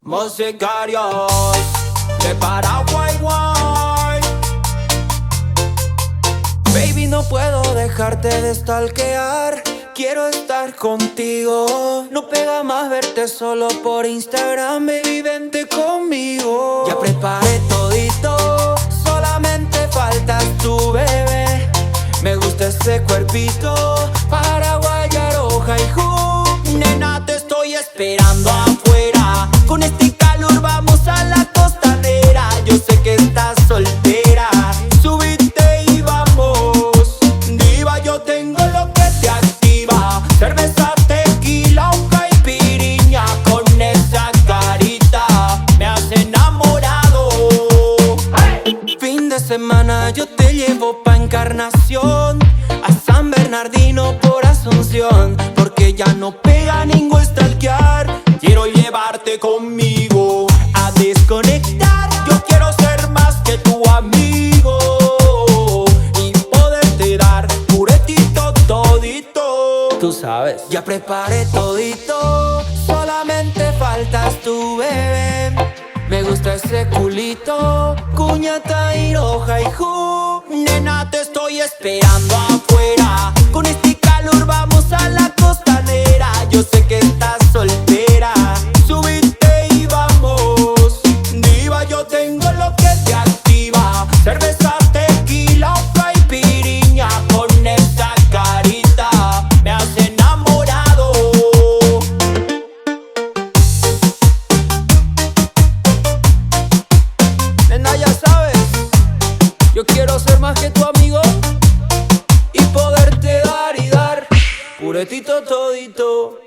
Musicarios de Paraguay, guay. Baby, no puedo dejarte de stalkear. Quiero estar contigo. No pega más verte solo por Instagram. Baby, vente conmigo. Ya preparé todito. Solamente faltas tú, bebé. Me gusta ese cuerpito. Paraguay, roja y ju. Nena, te estoy esperando afuera. Con este calor vamos a la costanera. Yo sé que estás soltera. Subite y vamos. Diva, yo tengo lo que te activa. Cerveza, tequila, un caipirinha. Con esa carita me has enamorado. Fin de semana yo te llevo pa' Encarnación, a San Bernardino por Asunción, porque ya no pega ningún stalkear. Quiero llevarte conmigo a desconectar. Yo quiero ser más que tu amigo y poderte dar puretito todito. Tú sabes. Ya preparé todito, solamente faltas tú, bebé. Me gusta ese culito, cuñata y roja y ju. Nena, te estoy esperando afuera. Con este calor vamos a la costanera. Yo sé que estás soltera. Subite y vamos. Diva, yo tengo lo que te activa. Cerveza, tequila, caipirinha. Con esa carita me has enamorado. Nena, ya sabes, yo quiero ser más que tu amigo y poderte dar y dar puretito todito.